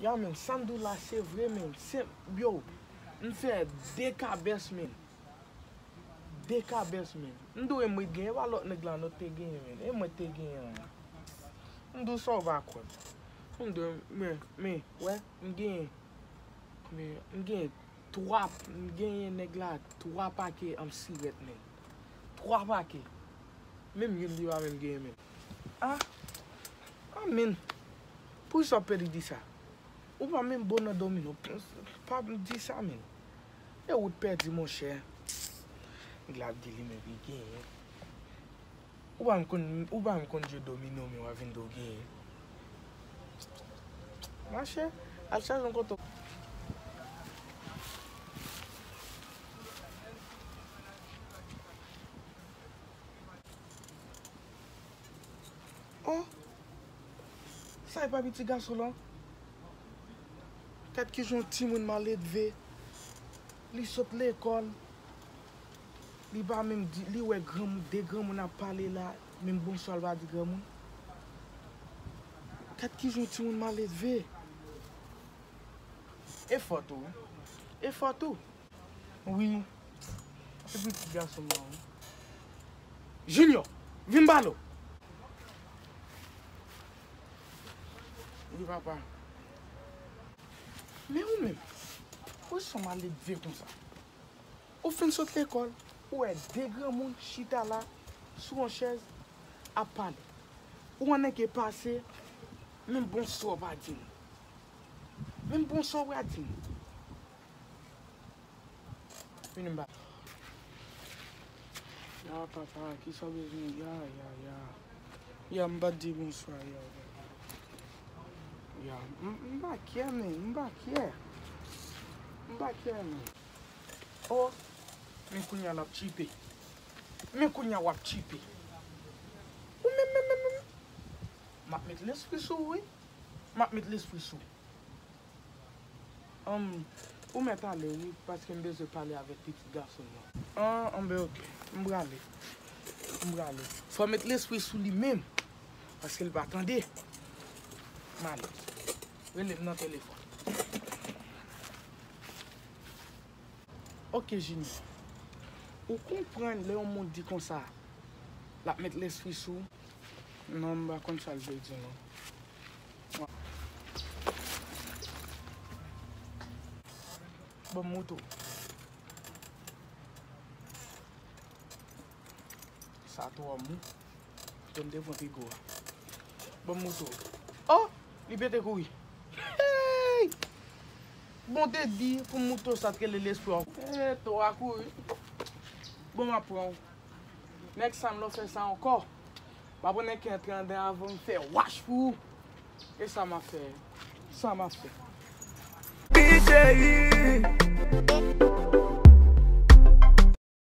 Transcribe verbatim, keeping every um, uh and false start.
Ya, men, sa m di w la, se vre, men. Se, yo, m fè de kabès, men. De kabès, men. M di w, e mwen t genyen, e pa lòt nèg la, lòt te genyen, men. E mwen te genyen. M di w sa w pa kwè. M di w, men, men, wè, m genyen. Men, m genyen twa, m genyen nèg la, twa pake anm sirèt, men. Twa pake. Menm youn li pa menm genyen, men. Ah, ah, men. Poukisa w pèdi di sa? Ou pa menm bon nan domino. Pa di sa, men. E ou t pèdi, monchè. Nèg la ap di li menm li genyen. Ou pa m konn, ou pa m konn jwe domino, men w a vin di w genyen. Mache, al chache yon kote. Oh! Sa e pa pitit gason lan? Gad kijan yon timoun maledve. Li sot lekòl. Li pa menm di, li wè granmoun, de granmoun ap pale la, menm bonswa l pa di granmoun. Gad kijan yon timoun maledve. E fòt ou, wi. E fòt ou. Wi. Se pitit gason m nan, wi. Junior, vin pale w. Wi, papa. Men ou menm, ou sanble leve konsa. Ou fin sot lekòl, ou wè de granmoun chita la, sou yon chèz, ap pale. Ou wè nèg yo pase, menm bonswa w pa di nou. Menm bonswa w pa di nou. Vini m ba. Ya, papa, kisa w bezwen? Ya, ya, ya. Ya, m pa t di bonswa, ya, ya, ya. Ya, m, m pa kyè, men, m pa kyè. M pa kyè, men. Oh, men kounye a l ap tchipe. Men kounye a w ap tchipe. Ou menm, menm, menm, menm. M ap met lespri sou ou, wi. M ap met lespri sou ou. Ann, ou mèt ale, wi, paske m bezwen pale avèk pitit gason m nan. An, anben, oke. M prale. M prale. Fò w met lespri sou li menm, paske l pa tande. M ale. Rele m nan telefòn. Oke, Junior. Ou konprann lè yon moun di konsa, l ap met lespri sou ou? Non, m pa konn sa l vle di, non. Ban m mouto. Sa twò mou. Fò m te pran pi gwo a. Ban m mouto. Oh! Li pete kouri. Hey! Bon, te di pou mouto sa t rele lespri w. Eh, to a kouri. Bon, m ap pran w. Next time, lè w fè sa ankò, m ap pran nèg ki antre anndan avan m fè wach pou ou. E sa m ap fè. Sa m ap fè. Pi cheri.